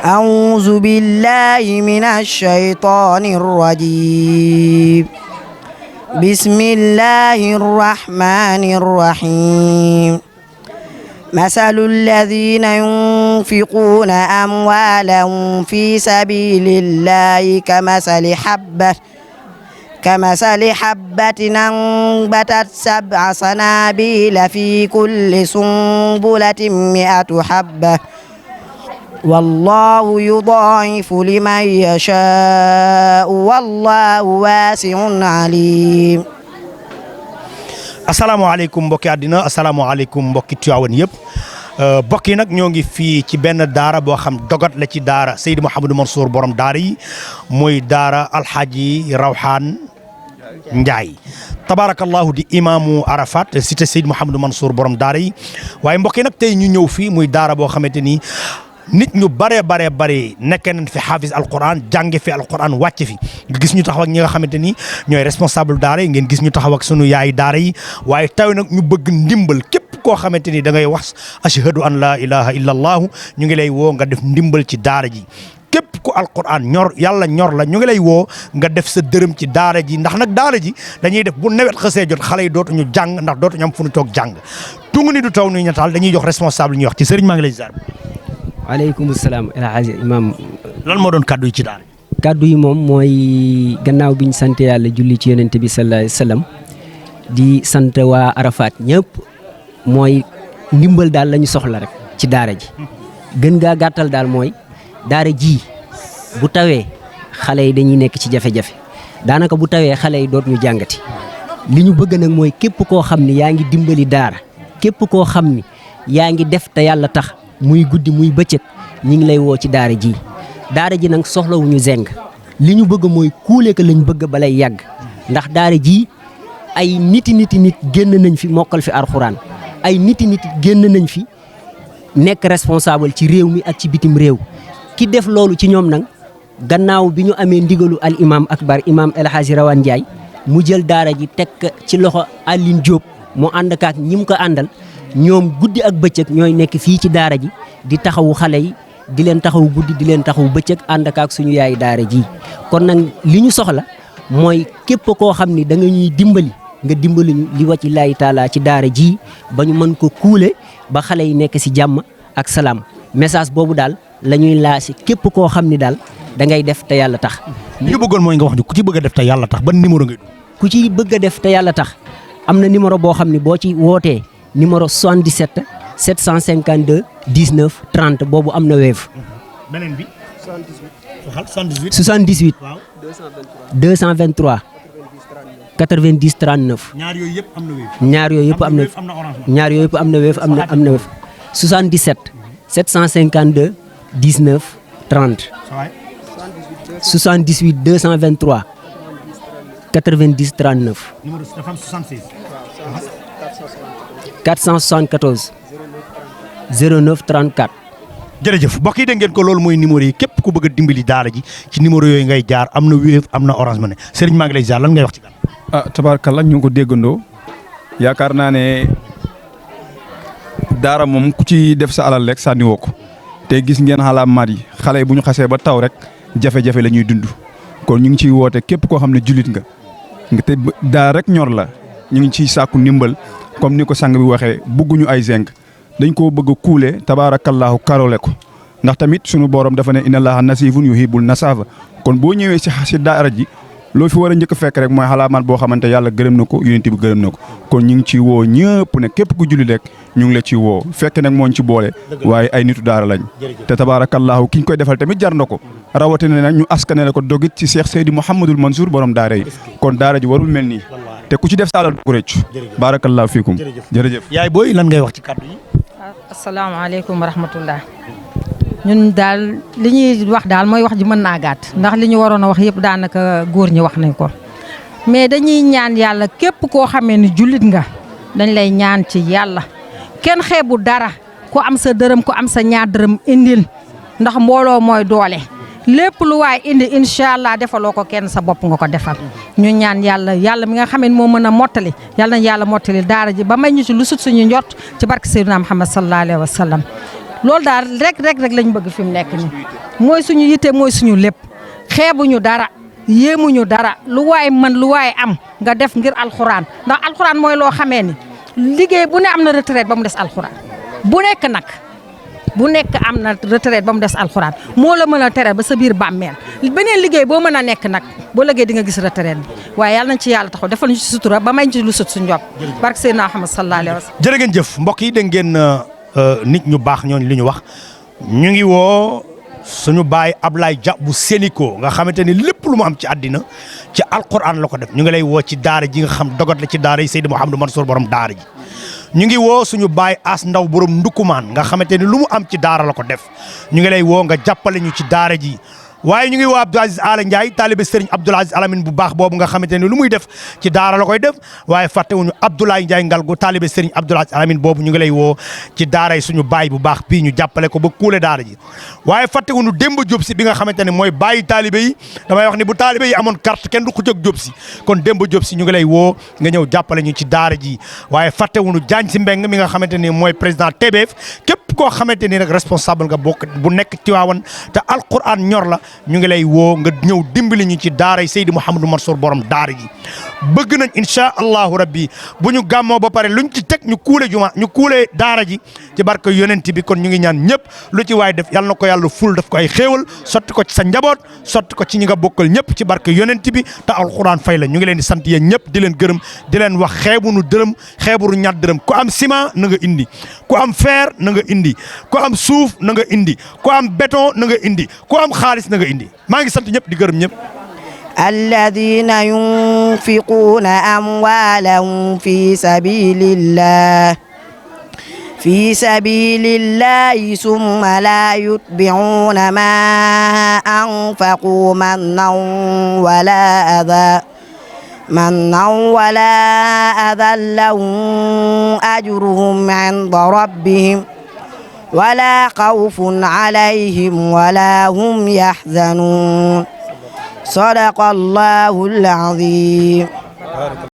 أعوذ بالله من الشيطان الرجيم بسم الله الرحمن الرحيم مثل الذين ينفقون أموالهم في سبيل الله كمثل حبة أنبتت 7 سنابل في كل سنبلة 100 حبة والله يضاعف لمن يشاء والله واسع عليم. asalaamaaleykum mbokki àddina asalaamaaleykum mbokki Tiwaawan yëpp mbokk yi nag ñoo ngi fii ci benn daara boo xam dogat la ci daara Seydi Mouhamadou Mansour borom daara yi muy daara Alxaaji Rawaan Njaay tabaarakallahu di imaamu Arafat cité Seydi Mouhamadou Mansour borom daara yi waaye mbokk yi nag tey ñu ñëw fii muy daara boo xamante ni nit ñu bare nekk nañ fi xaafis alquran jànge fi alquran wàcc fi nga gis ñu taxaw ak ñi nga xamante ni ñooy responsable daara yi ngeen gis ñu taxaw ak sunu yaay daara yi waaye taw nag ñu bëgg ndimbal képp koo xamante ni da ngay wax ashhadu an la ilaha illa allahu ñu ngi lay woo nga def ndimbal ci daara ji képp ku alquran ñor yàlla ñor la ñu ngi lay woo nga def sa dërëm ci daara ji ndax nag daara ji dañuy def bu nawet xësee jot xale yi dootuñu jàng ndax dootuñu am fu ñu toog jàng tungu ni du taw nuy ñataal dañuy jox responsable ñuy wax ci sëriñ maa ngi lay ziar. waaleykum salaam El Hadj Imam. lan moo doon kaddu yi ci daara. kaddu yi moom mooy gannaaw bi ñu sant yàlla julli ci yonent bi sallallahu alayhi wa sallam di sant waa Arafat ñëpp mooy ndimbal daal la ñu soxla rek ci daara ji gën gaa gàttal daal mooy daara ji bu tawee xale yi dañuy nekk ci jafe-jafe daanaka bu tawee xale yi doot ñu jàngati li ñu bëgg nag mooy képp koo xam ni yaa ngi dimbali daara képp koo xam ni yaa ngi def te yàlla tax. muy guddi muy bëccëg ñi ngi lay woo ci daara ji nag soxlawuñu zeng li ñu bëgg mooy kuule ko lañ bëgg balay yàgg ndax daara ji ay nit génn nañ fi mokkal fi alxuraan ay nit génn nañ fi nekk responsable ci réew mi ak ci bitim réew ki def loolu ci ñoom nag gannaaw bi ñu amee ndigalu al imam akbar imam El Hadji Rawaan Njaay mu jël daara ji teg ci loxo Aline Diop mu ànd ak ñi mu ko àndal ñoom guddi ak bëccëg ñooy nekk fii ci daara ji di taxawu xale yi di leen taxawu guddi di leen taxawu bëccëg ànd ak suñu yaay daara ji kon nag li ñu soxla mooy képp koo xam ni da nga ñuy dimbali nga dimbali ñu li wàcci laahi taala ci daara ji ba ñu mën ko kuule ba xale yi nekk si jàmm ak salaam message boobu daal la ñuy laasi képp koo xam ni daal da ngay def te yàlla tax. li ñu bëggoon mooy nga wax ni ku ci bëgg a def te yàlla tax ban numéro ngay ku ci bëgg a def te yàlla tax am na numéro boo xam ni boo ci wootee. numéro 77 752 19 30 boobu am na Wave. beneen bi. 78. 78. waaw 223. 90 39. ñaar yooyu yëpp am na Wave. ñaar yooyu yëpp am na ñaar yooyu yëpp am na Wave am na Wave. 77 752 19 30. 78 223. 90 39. numéro dafa am 76. 474 09 34. jërëjëf mbokk yi dégg ngeen ko loolu mooy numéro yi képp ku bëgg a dimbali daara ji ci numéro yooyu ngay jaar am na Wave am na Orange Money Serigne maa ngi lay jaar lan ngay wax ci kan. tabaarkalla ñu ngi ko déggandoo yaakaar naa ne daara moom ku ci def sa alal rek sànni woo ko te gis ngeen xalaamaat yi xale yi bu ñu xasee ba taw rek jafe-jafe la ñuy dund kon ñu ngi ciy woote képp koo xam ne jullit nga te daara rek ñor la ñu ngi ciy sàkku ndimbal. comme ni ko sang bi waxee bugguñu ay zinc dañ koo bëgg a kuule tabaarakallaahu karole ko ndax tamit sunu borom dafa ne inna allaha nasifun yuhibbul nasafa kon boo ñëwee si daara ji loo fi war a njëkk fekk rek mooy xalaamat boo xamante yàlla gërëm na ko yonent bi gërëm na ko kon ñu ngi ci woo ñëpp ne képp ku julli rek ñu ngi la ci woo fekk nag moo ñu ci boole waaye ay nitu daara lañ te tabaarakallaahu ki ñu koy defal tamit jar na ko rawatina nag ñu askanale ko dogit ci Cheikh Seydi Mouhamadul Mansour borom daara yi kon daara ji warul mel nii te ku ci def saalal du ko rëccu barakallahu fiikum jërëjëf yaay booy lan ngay wax ci kàddu yi. asalaamaaleykum wa rahmatullah ñun daal li ñuy wax daal mooy wax ji mën naa gàtt ndax li ñu waroon a wax yëpp daanaka góor ñi wax nañ ko mais dañuy ñaan yàlla képp koo xamee ni jullit nga dañ lay ñaan ci yàlla kenn xeebu dara ku am sa dërëm ku am sa ñaar dërëm indil ndax mbooloo mooy doole lépp lu waay indi incha allah defaloo ko kenn sa bopp nga ko defal ñu ñaan yàlla mi nga xam ne moo mën a mottali yàlla na yàlla mottali daara ji ba may ñu ci lu sut suñu njort ci barke Seydina Muhammad sallallahu alayhi wa sallam loolu daal rek lañ bëgg fi mu nekk nii mooy suñu yitte mooy suñu lépp xeebuñu dara yéemuñu dara lu waay mën lu waay am nga def ngir alxuraan ndax alxuraan mooy loo xamee ni liggéey bu ne am na retraite ba mu des alxuraan bu nekk am na retraite ba mu des alxuraan moo la mën a tere ba sa biir bàmmeel beneen liggéey boo mën a nekk nag boo liggéey di nga gis retraite bi waaye yàlla nañ ci yàlla taxaw defal ñu ci sutura ba may ci lu sut suñu job barke Seydina Muhammad sallallahu alayhi wa sallam. jërë ngeen jëf mbokk yi dégg ngeen nit ñu baax ñooñu li ñu wax ñu ngi woo suñu baay Ablaye Dia bu Sénico nga xamante ni lépp lu mu am ci àddina ci alquran la ko def ñu ngi lay woo ci daara ji nga xam dogat la ci daara yi Seydi Mouhamadou Mansour borom daara ji ñu ngi woo suñu baay As Ndaw borom ndukumaan nga xamante ni lu mu am ci daara la ko def ñu ngi lay woo nga jàppale ñu ci daara ji waaye ñu ngi woo Abdou Aziz Ala Ndiaye taalibe Serigne Abdoul Aziz Alamine bu baax boobu nga xamante ni lu muy def ci daara la koy def waaye fàttewuñu Abdoulaye Ndiaye Ngalgu taalibe Serigne Abdoul Aziz Alamine boobu ñu ngi lay woo ci daara yi suñu baay bu baax bii ñu jàppale ko ba kuule daara ji waaye fàttewuñu Demba Diop si bi nga xamante ne mooy bàyyi taalibe yi damay wax ni bu taalibe yi amoon carte kenn du ko jóg Diop si kon Demba Diop si ñu ngi lay woo nga ñëw jàppale ñu ci daara ji waaye fàttewuñu Diagne si Mbeng mi nga xamante ni mooy président TBF képp koo xamante ni rek responsable nga bokk bu nekk Tiwaawan te alquran ñor la ñu ngi lay woo nga ñëw dimbali ñu ci daara yi Seydi Mouhamadou Mansour borom daara ji bëgg nañ incha allahu rabbi bu ñu gàmmoo ba pare luñ ci teg ñu kuule juma ñu kuule daara ji ci barke yonent bi kon ñu ngi ñaan ñëpp lu ci waay def yàlla na ko yàlla ful daf ko ay xéewal sotti ko ci sa njaboot sotti ko ci ñi nga bokkal ñëpp ci barke yonent bi te alquran fay la ñu ngi leen di sant yéen ñëpp di leen gërëm di leen wax xeebunu dërëm xeeburu ñaar dërëm ku am ciment na nga indi ku am fer na nga indi ku am suuf na nga indi ku am béton na nga indi ku am xaalis na nga indi maa ngi sant ñëpp di gërëm ñëpp. الذين ينفقون أموالهم في سبيل الله ثم لا يتبعون ما أنفقوا منا ولا أذى لهم أجرهم عند ربهم ولا خوف عليهم ولا هم يحزنون صدق الله العظيم